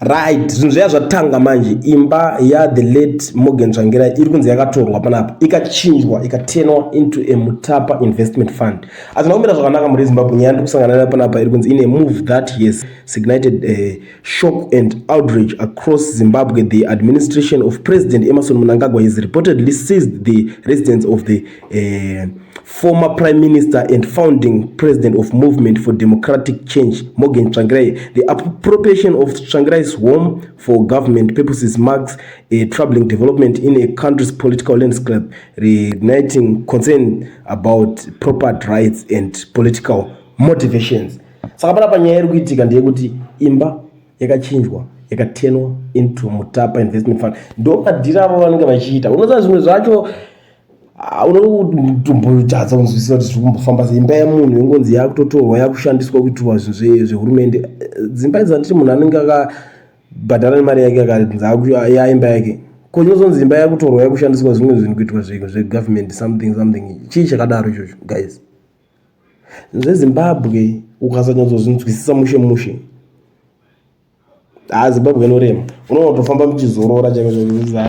Right, zvinhu zviya zvatanga manje. Imba ya the late Morgan Tsvangirai iri kunzi yakatorwa panapa, ikachinjwa, ikatenwa into a Mutapa Investment Fund. Hazvina kumira zvakanaka muri Zimbabwe. Nyaya ndiri kusangana nayo panapa iri kunzi, in a move that has ignited shock and outrage across Zimbabwe, the administration of President Emmerson Mnangagwa has reportedly seized the residence of the former Prime Minister and founding president of Movement for Democratic Change, Morgan Tsvangirai. The appropriation of Tsvangirai's home for government purposes marks a troubling development in a country's political landscape, reigniting concern about property rights and political motivations. Saka panapa nyaya iri kuitika ndeyekuti imba yakachinjwa, yakatenwa into Mutapa Investment Fund. Ndo madhiri avo vanenge vachiita. Unoziva, zvimwe zvacho unotombotadza kunzwisisa kuti zviri kumbofamba sei. Imba yemunhu yongonzi yakutotorwa, yakushandiswa kuitirwa zvinhu zvehurumende. Dzimba idzi, handiti munhu anenge akabhadhara nemari yake, akanzi yaimba yake? Ko chinozonzi imba yakutorwa, yakushandiswa zvimwe zvinhu, kuitwa zvegovernment, something something? Chii chakadaro ichocho, guys? ZveZimbabwe ukasanyatsozvinzwisisa mushe mushe, ha, Zimbabwe inorema. Unonotofamba muchizorora chaiko chaiko.